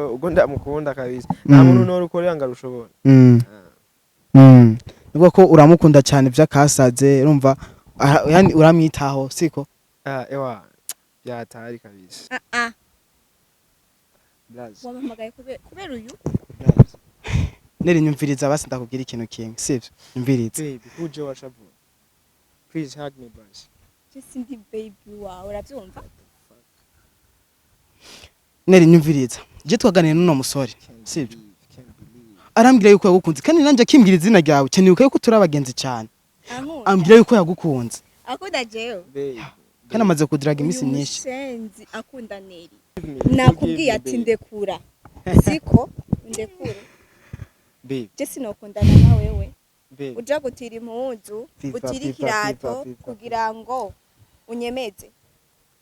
Ubwo ndamukunda kabisa, nta muntu norukorera ngo arushobora. Ah. Nubwo ko uramukunda cyane vyakasaze, urumva yani uramwitaho, siko? Ah, ewa, byatari kabisa. Ah ah. Blaze. Wampamagaye kubera uyu? Blaze. Neri, nyumviriza basi, ndakubwira ikintu kimwe, sivyo? Nyumviriza. Baby, kuje washavu, please hug me basi. Je sindi baby wawe, uravyumva? Neri, nyumviriza, je twaganiriye n'uno musore, Can't sivyo? believe, can't believe. Arambwira yuko yagukunze, kandi nanje akimbwira izina ryawe cyane, yuko turi abagenzi cyane. Ankunda? Ambwira yuko yagukunze. Akunda jewe? Baby. Kandi amaze kudiraga iminsi Uyu myinshi. mushenzi akunda Neri. Forgive me, Nakubwiye ati babe. ndekura, siko? Ndekure. Babe. Je sinokundana na wewe. Babe. Uja gutira impuzu, Viva, utira viva, ikirato viva, viva. kugira ngo unyemeze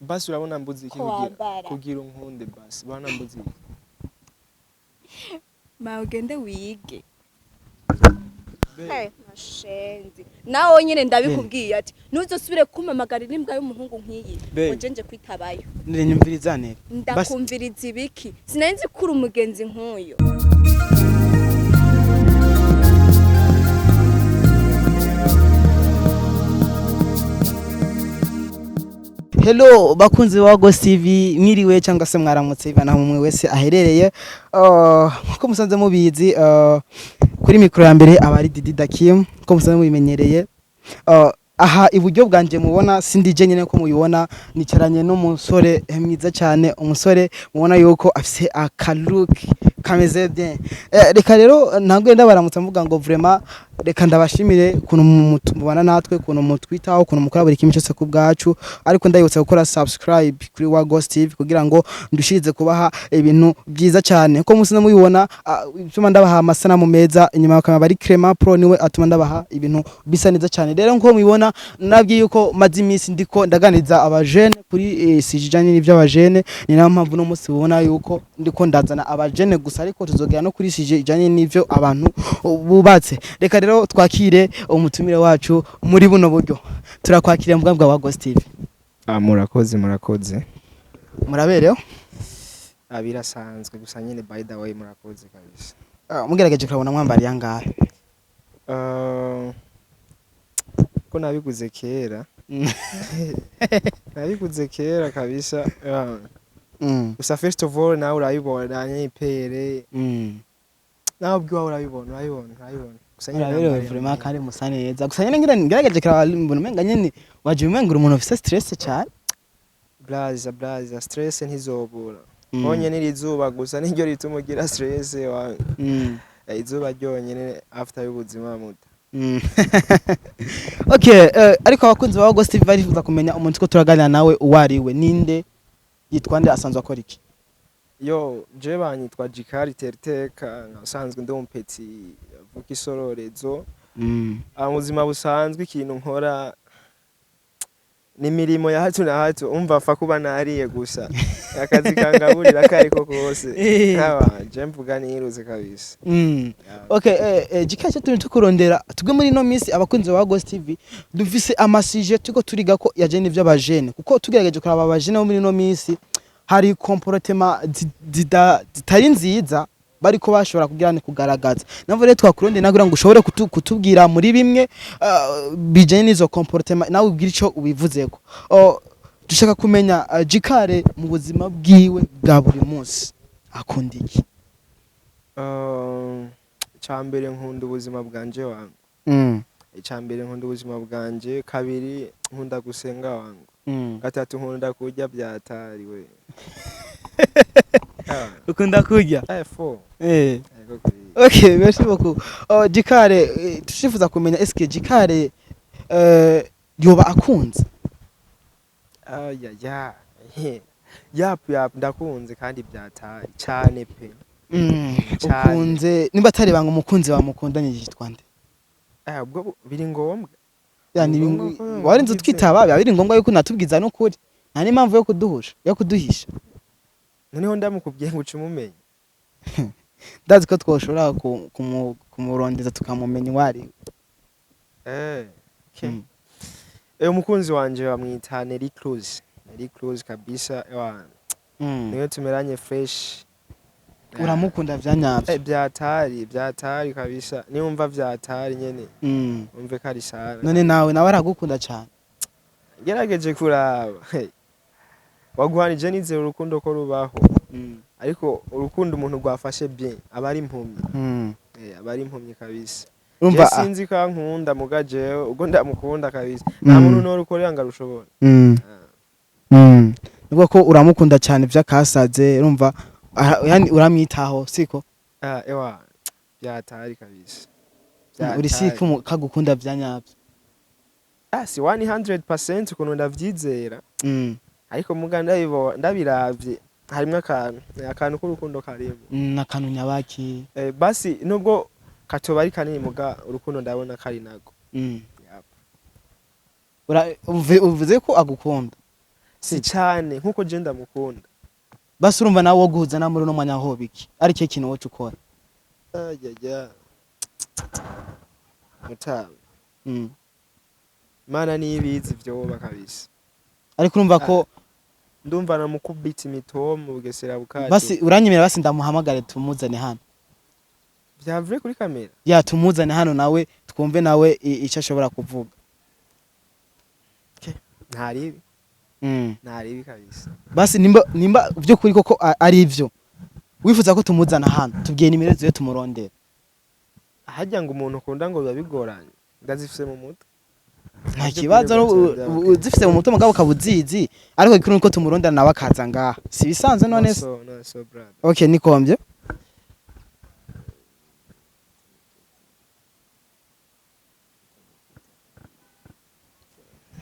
Basi urabona mbuzi iki ko kugira wambara. Kugira unkunde basi, urabona mbuzi iki? Ma ugende wige. Babe. Hey, mashenzi, nawe nyine ndabikubwiye ati ntuzosubire kumpamagarira imbwa y'umuhungu nk'iyi. Babe. Ngo je nje kwitabayo. Neri, nyumviriza, Neri. Basi. Ndakumviriza ibiki? Sinari nzi ko uri umugenzi nk'uyu. Hello bakunzi ba Ghost TV, mwiriwe cyangwa se mwaramutse bana mumwe wese aherereye. Nkuko musanze mubizi, kuri mikoro ya mbere aba ari Didi Dakim, nkuko musanze mubimenyereye. Aha iburyo bwanje mubona sindi je nyene, ko mubibona nicaranye n'umusore mwiza cyane, umusore mubona yuko afise akalook kameze bien. Reka rero ntabwo ndabaramutsa mvuga ngo vraiment reka ndabashimire ukuntu mubana natwe, ukuntu mutwitaho, ukuntu mukora buri kimwe cyose ku bwacu, ariko ndabibutsa gukora subscribe kuri wa Ghost TV kugira ngo ndushirize kubaha ibintu byiza cyane. Ko musi mubibona, bituma ndabaha amasanamu meza. Inyuma bakaba bari Crema Pro, niwe atuma ndabaha ibintu bisa neza cyane. Rero nkuko mubibona, nabwiye yuko maze iminsi ndiko ndaganiza abajene kuri sijanye n'ivy'abajene. Ni nayo mpamvu no munsi ubona yuko ndiko ndazana abajene gusa, ariko tuzogera no kuri sujet ijanye n'ivyo abantu bubatse. Reka rero twakire umutumire wacu muri buno buryo. Turakwakiriye mu bwa wa Ghost TV. Ah, murakoze, murakoze. Murabereho? Ah, birasanzwe gusa nyine, by the way murakoze kabisa. Ah, mugerageje kurabona mwambariye angahe? Ko nabiguze kera. Nabiguze kera kabisa. Ah, gusa first of all nawe urabibona nyipere. Nawe ubwiwawe urabibona, urabibona, urabibona gusa nyine Muraberewe. nambariye Vraiment. amahera. Kandi musa neza. Gusa nyine ngira ngerageje kuraba mbona umenga nyine waje umenga uri umuntu ufise stress cyane. Blaza, blaza, stress ntizobura. Honyine iri zuba gusa niryo rituma ugira stress wa. Izuba ryonyine after y'ubuzima muta. Okay, ariko abakunzi ba Ghost TV barifuza kumenya umuntu ko turaganira nawe uwo ari we, ninde, yitwa nde, asanzwe akora iki? Yo, je banyitwa Jikari Teriteka, nsanzwe ndi umupeti avuka isororezo. Ah, mu buzima busanzwe ikintu nkora ni imirimo ya hato na hato, umva fa kuba nariye gusa, akazi kangaburira kariko kose. Aba je mvuga niruze kabisa. Yeah. Okay, Jika, cyo turi tukurondera tubwe muri ino minsi, abakunzi ba Ghost TV dufise amasije turiko turiga ko yaje n'ivy'abajene, kuko tugerageje kuraba abajene bo muri ino minsi hari comportement zitari nziza bariko bashobora kugira ni kugaragaza. Navo rero twakurondera nagira ngo ushobore kutubwira muri bimwe bijanye n'izo comportement, nawe ubwire ico ubivuzeko. Oh, dushaka kumenya Jikare mu buzima bwiwe bwa buri munsi akunda iki? Icambere nkunda ubuzima bwanje wangu. Icambere nkunda ubuzima bwanje, kabiri nkunda gusenga wangu, gatatu nkunda kurya byatariwe. Ah, Ukunda kurya? Fo. Ego kuri. Okay, merci beaucoup. Oh, Jikare, tushifuza kumenya eske Jikare yoba akunze? Aya ya. Yap yap, ndakunze kandi byatari cyane pe. Cyane. Ukunze, nimba atari banga, umukunzi wamukundanye yitwa nde? Ah, ubwo biri ngombwa. Yani Ni ngombwa ko warinze ngize. utwitaba, biba biri ngombwa yuko natubwiza n'ukuri. Nta n'impamvu yo kuduhusha, yo kuduhisha. Noneho ndamukubwiye ngo uce umumenye. Ndazi ko twoshobora kumurondeza tukamumenya uwo ari we. Okay. Mm. Umukunzi wanje bamwita Nelly Cruz. Nelly Cruz kabisa. Ewa, niwe tumeranye fresh. Uramukunda vyanyavyo? Vyatari, vyatari kabisa. Niwumva vyatari nyene, umve ko ari sana. None nawe aragukunda cyane? Ngerageje kuraba, waguhanije nizera urukundo ko rubaho, ariko urukundo umuntu rwafashe bien aba ari impumyi. Aba ari impumyi kabisa. Urumva. Je sinzi ko ankunda, muga jewe ubwo ndamukunda kabisa, nta muntu norukorera ngo arushobore. Ah. Nubwo ko uramukunda cyane vyakasaze, urumva yani uramwitaho, siko? Ah, ewa, byatari kabisa. Uri siko kagukunda vyanyavyo? Ah, si 100% ukuntu ndavyizera, ariko muga ndabiravye harimwo akantu k'urukundo karimo. Akantu nyabaki? Basi nubwo katoba ari kanini, muga urukundo ndabona kari nago. Yap. Uvuze ko agukunda? Si cane nkuko je ndamukunda. Basi urumva nawe wo guhuza na muri uno mwanya ho biki ari cyo kintu woca ukora? Ayaya, mutama. Imana niyo ibizi vyoba kabisa. Ariko urumva ko Ndumva namukubita imitomo mu Bugesera bukaje. Basi uranyemera, basi ndamuhamagare tumuzane hano? Vyavuye kuri kamera. Ya, tumuzane hano nawe twumve nawe icyo ashobora kuvuga. Ntaribi. Ntaribi kabisa. Basi nimba by'ukuri koko ari ivyo wifuza ko tumuzana hano, tubwiye nimero ziwe tumurondera. Harya ngo umuntu ukunda ngo biba bigoranye, ndazifise mu mutwe. Nta kibazo, uzifise mu mutwe mugabo ukaba uzizi, ariko gikuru nuko tumurondera nawe akaza ngaha, si ibisanzwe none se? No, so, no, so brother. Okay, nikombye.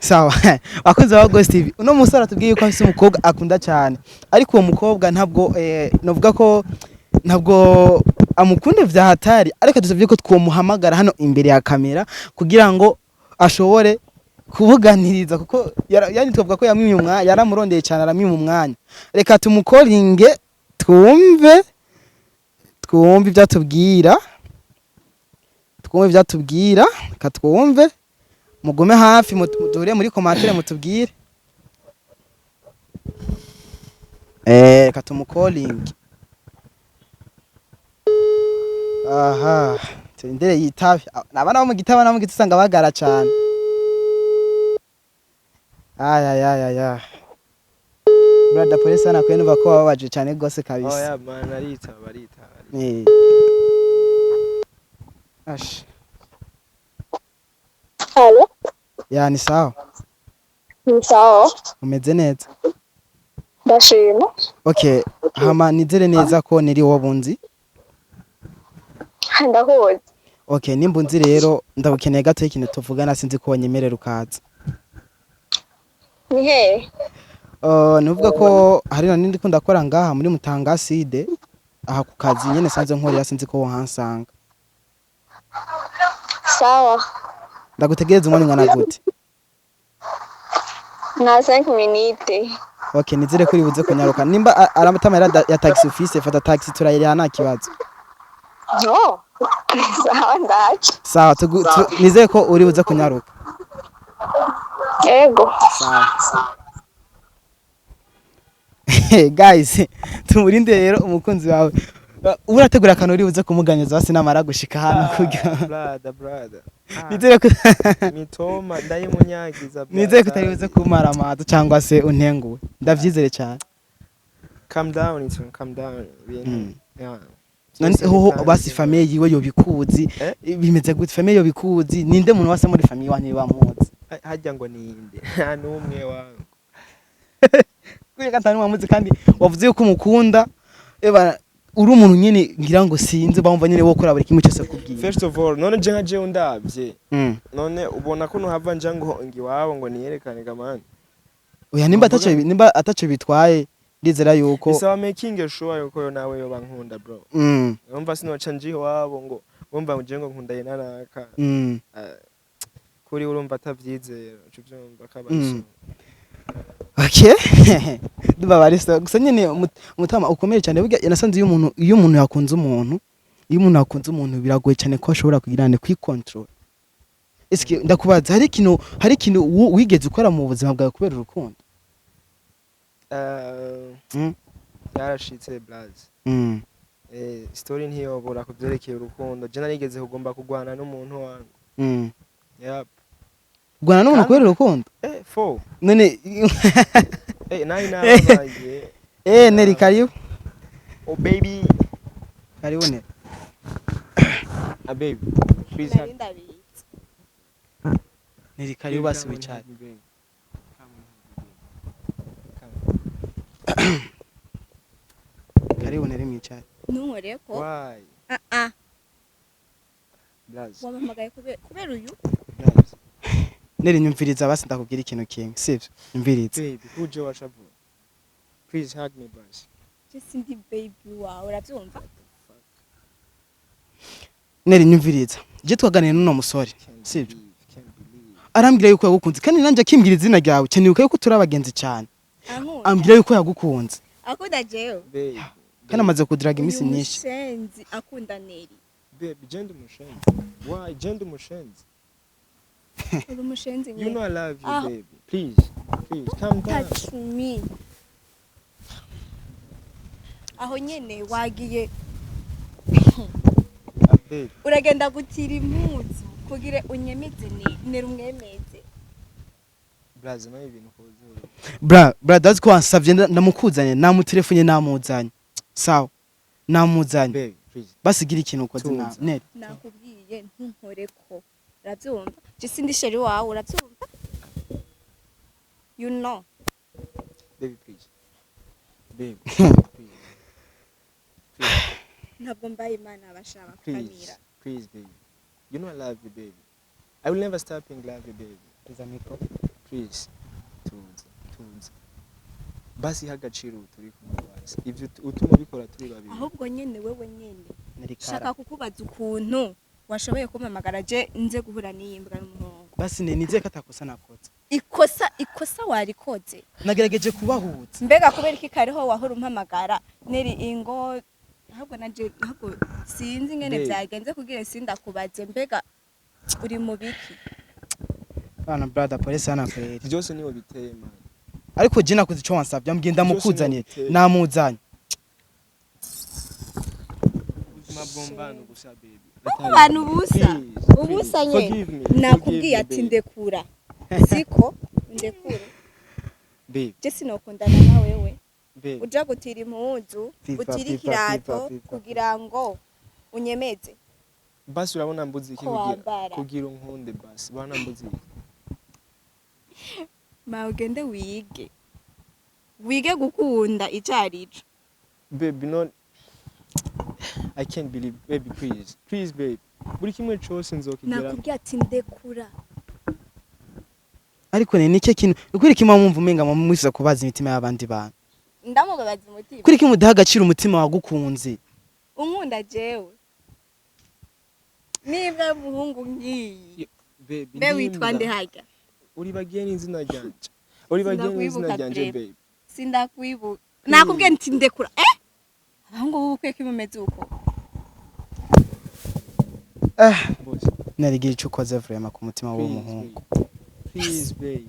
Sawa, bakunzi ba Ghost TV, uno musore atubwiye yuko afise umukobwa akunda cyane, ariko uwo mukobwa ntabwo novuga ko ntabwo amukunda vya hatari, ariko dusabye ko twomuhamagara hano imbere ya kamera kugira ngo ashobore kubuganiriza, kuko yani twavuga ko yamwimye umwanya, yaramurondeye cyane aramwima umwanya. Reka tumukoringe twumve ibyo atubwira, twumve ibyo atubwira. Reka twumve, mugume hafi, duhure muri commentaire mutubwire. Reka tumukoringe. Aha turindire yitabe. Abana bo mu gitaba nabo mu giti usanga bagara cyane. Aya brother, polisi hano akwiye numva ko wababaje cyane rwose kabisa. Oh yeah man, aritaba, aritaba. Ash. Halo, Ya, ni sawa? Ni sawa. Umeze neza? Ndashima. Okay, hama nizere neza ko niri wowe bunzi. Ndakuzi. Okay, nimba unzi rero ndabukeneye gato ikintu tuvugana, sinzi ko wanyemerera ukaza. Ni hehe? Nuvuga ko hari na nindi ko ndakora ngaha muri Mutanga Side, aha ku kazi nyene sanze nkorera, sinzi ko wohansanga. Sawa. Ndagutegereza umwanya ungana gute? Nka 5 minutes. Okay, nizere ko uri buze kunyaruka. Nimba aramutamera ya taxi ufise, fata taxi turayiriha nta kibazo. No. Sawa, ndaje. Sawa, nizere ko uri buze kunyaruka. Ego. Sawa. Guys, tumurinde rero umukunzi wawe. Urategura akantu uri buze kumuganiriza basi namara gushika hano kugira Brother, brother. Ah, nizere ko mitoma ndayimunyagiza. Nizere ko utari buze kumara amazi cyangwa se untenguwe. Ndavyizere cyane. Calm down, it's calm down. Ibintu. Yeah. None Byose hoho bitangiye. basi famille yiwe yobikuzi? Eh? Bimeze gute, famille yobikuzi? Ninde muntu wase muri famille wanyu bamuzi? Harya ngo ninde? Nta n'umwe wangu. Kubera ko atari wamuzi kandi wavuze yuko umukunda, eba uri umuntu nyene ngira ngo sinzi bamva nyene wokora buri kimwe cyose kubwiye. First of all, none je nka jewe ndavye, none ubona ko nuhava nja ngo ngiwabo ngo niyerekane gamani? Oya, nimba ataco bitwaye, ndizera yuko Bisaba making sure yuko yo nawe yoba nkunda, bro. Urumva sinoca nje iwabo ngo urumva nje ngo nkunda nanaka. Kuri urumva atavyizera, uca uvyumva ko aba ari so. Okay, ndumva bari so gusa nyene umutama ukomeye cyane. Burya nasanze iyo umuntu yakunze umuntu, iyo umuntu yakunze umuntu biragoye cyane ko ashobora kugirana kwicontrol. Eske ndakubaza, hari ikintu wigeze ukora mu buzima bwawe kubera urukundo? Byarashitse, blaze. Story ntiyobora ku byerekeye urukundo. Je narigeze kugomba kugwana n'umuntu wangu. Yep. Rwana n'umuntu Kandi- kubera urukundo? Eh, fo. None Eh, nari nababaye. Eh, Neri, karibu. Oh baby. Karibu, Neri. Ah baby. Please Nari hug. ndabizi. Neri, karibu basi wicare. Come and hug me, baby. Come and hug me, baby. Come. Karibu Neri, mwicare. Ntunkoreko. Why? Ah ah. Blaze. Wampamagaye kubera uyu? Blaze. Neri, nyumviriza basi ndakubwira ikintu kimwe, sivyo? Nyumviriza. Baby, kuje washavu. Please hug me basi. Je sindi baby wawe, urabyumva? Neri, nyumviriza. Je twaganiriye n'uno musore, Can't sivyo? believe, can't believe. Arambwira yuko yagukunze, kandi nanjye akimbwira izina ryawe cyane yuko turi abagenzi cyane. Ankunda. Ambwira yuko yagukunze. Akunda jewe? Baby. Kandi amaze kudiraga iminsi Uyu myinshi. mushenzi akunda Neri. Baby, je ndi umushenzi. Why? Je ndi umushenzi. Uri umushenzi You nyine. know I love you, Ah. baby. Please, please, calm down. Touch me. Aho nyene wagiye Ah, baby. uragenda gutira impuzu kugira unyemeze Neri umwemeze. Blaze, nawe ibintu ukoze. Bra, bra, ndazi ko wansavye, ndamukuzanye, namutelefone, namuzanye. Sawa, namuzanye. Baby, please. Basigira ikintu ukoze na Tuza. Neri. Nakubwiye ntunkoreko, urabyumva? Je sindi chéri wawe, urabyumva? You know. Baby, please. Baby, please. Please, Ntabwo mbaye imana abashaka please, kukamira. please, baby. You know I love you, baby. I will never stop being love you, baby. Please. Tuza, tuza. Basi ha agaciro ubu turi kumwe basi. Ivyo utuma ubikora turi babiri. Ahubwo nyene wewe nyene Neri shaka kara. kukubaza ukuntu washoboye kumpamagara je nze guhura n'iyi mbwa y'umuhungu. Basi ne nizeye ko atakosa nakoze. Ikosa, ikosa warikoze. Nagerageje kubahuza. Mbega kubera iki kariho wahora umpamagara Neri ingo? Ahubwo naje, ahubwo sinzi ingene Babe. byagenze kugira sindakubaze, mbega uri mu biki? Bana, brother, polisi hano kweri. Byose niwe biteye, man. Ariko je nakoze ico wansavye, ambwiye ndamukuzaniye, Byose ni namuzanye. Ubuzima bwombana ubusa, baby. Abantu ubusa. Please, Ubusa please, nyene. forgive me. Nakubwiye Forgive me, ati babe. ndekura, siko ndekure. Babe, Je sinokundana na wewe. babe. Uja gutira impuzu, Fifa, utira FIFA, ikirato FIFA, FIFA. kugira ngo unyemeze. Basi urabona mbuzi iki Ko kugira wambara. kugira unkunde basi. Urabona mbuzi iki? Ma ugende wige, wige gukunda ico arico. Baby, no. I can't believe, baby, please. Please, baby. Buri kimwe cose nzokigera. Nakubwiye ati ndekura. Ariko ne nike kintu ukuri kimwe mwumva umenga mwifuza kubaza imitima y'abandi bantu? Ndamubabaza umutima? Kuri kimwe udaha agaciro umutima wagukunze. Unkunda jewe niba y'umuhungu nk'iyi? Baby, Mbe witwa nde ndimba. harya? Uribagiye n'izina ryanje. Uribagiye n'izina Sindakwibuka. ryanje, Breve. baby. Sindakwibuka. Nakubwiye nti ndekura. Eh, abahungu b'ubukwe ko bimeze uko. Eh, Boss, narigira ico ukoze vraiment ku mutima please, w'umuhungu. baby. Please, baby.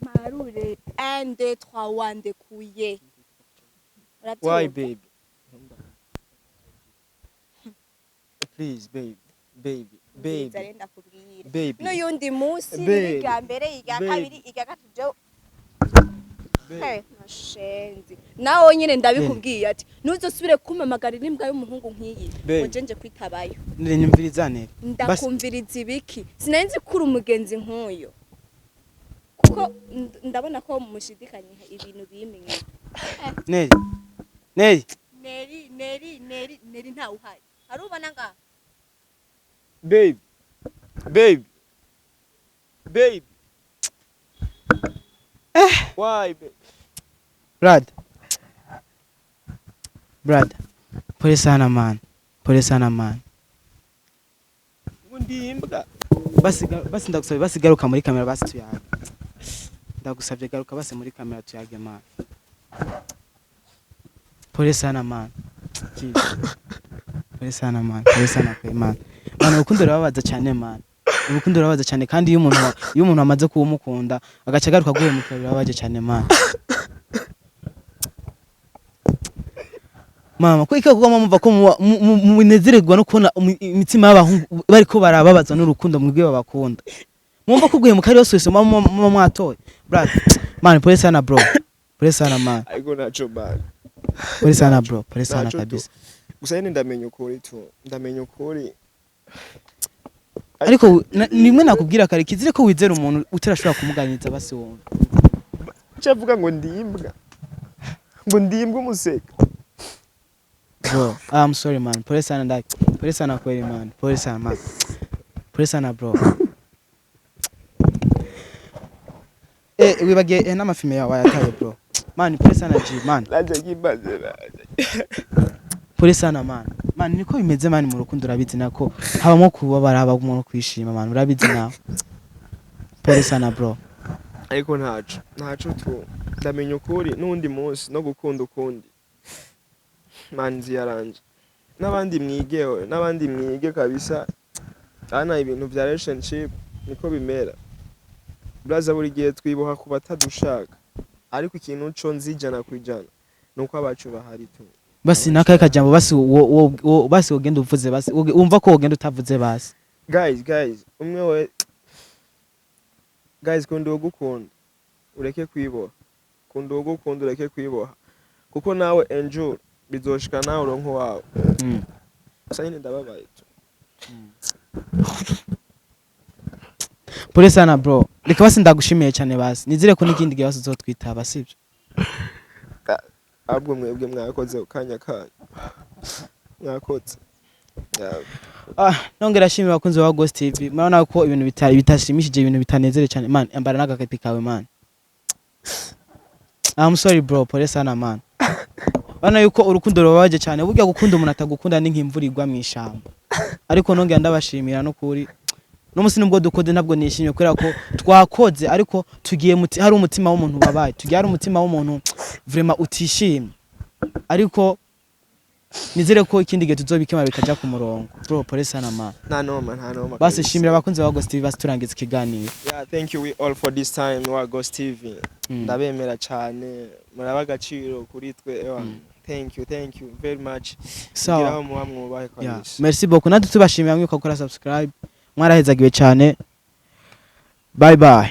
Marure 1 2 3 wandekuye. Why, Urabyumva? baby? Please, baby. Baby, Nziza baby. rero ndakubwira Baby. n'uyundi munsi Babe. ni irya mbere, irya Babe. kabiri, irya gatatu je. Baby. Hey, mashenzi, nawe nyine ndabikubwiye ati ntuzosubire kumpamagarira imbwa y'umuhungu nk'iyi Babe. ngo je nje kwitabayo. Neri, nyumviriza Neri. Basi Ndakumviriza ibiki? Sinari nzi ko uri umugenzi nk'uyu, kuko ndabona ko mushidikanya ibintu bimwe. Neri. Neri. Neri, Neri, Neri, Neri ntawe uhari, hari ubona ngaha? Babe. Babe. Babe. Why, babe? Brother. Brother. Pole sana man. Pole sana man. Undi imbwa. Basi basi ndagusabye, basi garuka muri kamera, basi tuyage. Ndagusabye garuka basi muri kamera tuyage, man. Pole sana man. Jesus. Pole sana man. Pole sana kwe man. Man, urukundo rurababaza cyane man. Urukundo rurababaza cyane, kandi iyo umuntu amaze kuba umukunda agaca agaruka guhemukira, birababaje cyane man. Mama, ko ikagoma mumva ko munezererwa no kubona imitima y'abahungu bariko barababaza n'urukundo mwebwe babakunda. Mwumva ko guhemuka ariyo solution muba mwatoye? Brother, man, pole sana bro, pole sana man. Ariko ntaco man. Pole sana bro, pole sana. Ntaco tu. Kabisa. Gusa nyine ndamenya ukuri tu, ndamenya ukuri. Ariko nimwe nakubwira kare, kizire ko wizera umuntu utarashobora kumuganiriza, basi wumva. Cyavuga ngo ndimbwa, ngo ndimbwa umuseka. Bro, I'm sorry man, pole sana, ndaki, pole sana kweli man, pole sana man, pole sana bro. Wibagiye n'amafime yawe wayataye bro. Man, pole sana G man. Nanjye nkimaze. Pole sana man. Man, niko bimeze man, mu rukundo urabizi nako habamo kubabara, habamo no kwishima man, urabizi nawe. Pole sana bro. Ariko ntaco tu, ndamenya ukuri n'undi munsi no gukunda ukundi manzi yaranje. N'abandi mwigewe, n'abandi mwige kabisa. Ana ibintu vya relationship niko bimera braza, buri gihe twiboha ku batadushaka, ariko ikintu co nzi 100% nuko abacu bahari tu. Basi nakaye kajambo basi basi wogenda uvuze, basi wumva ko wogenda utavuze basi. Guys, umwe we guys, kunda uwugukunda ureke kwiboha, kunda uwugukunda ureke kwiboha, kuko nawe enjoy bizoshika nawe uronke uwawe. Gusa nyine ndababaye tu. Pole sana bro, reka basi ndagushimiye cyane, basi nizere ko n'ikindi gihe basi uzotwitaba, sibyo? Ahubwo mwebwe mwakoze kanya kanyu, mwakoze. Yeah. Ah, nongera ashimira abakunzi ba Ghost TV. Murabona ko ibintu bitashimishije, ibintu bitanezere cyane man. Ambara n'agakapi kawe man. I'm sorry bro, pole sana man. Urabona yuko urukundo rubabaje cyane, burya gukunda umuntu atagukunda ni nk'imvura igwa mu ishamba. Ariko nongera ndabashimira no kuri no musi, nubwo dukoze ntabwo nishimye kubera ko twakoze, ariko tugiye hari umutima w'umuntu ubabaye, tugiye hari umutima w'umuntu vraiment utishimye, ariko nizere ko ikindi gihe tuzobikema bikaja ku murongo. Bro, pole sana man. Nta noma, nta noma Basi kabisa. shimira abakunzi ba Ghost TV, basi turangiza ikiganiro. Yeah, thank you we all for this time wa Ghost TV. Ndabemera cyane, muraba agaciro kuri twe ewa. Thank you, thank you very much. Sawa. Giraho muba mwubahe kabisa. Merci beaucoup, natwe tubashimira mwibuka gukora subscribe. Mwarahezagiwe cyane, bye bye.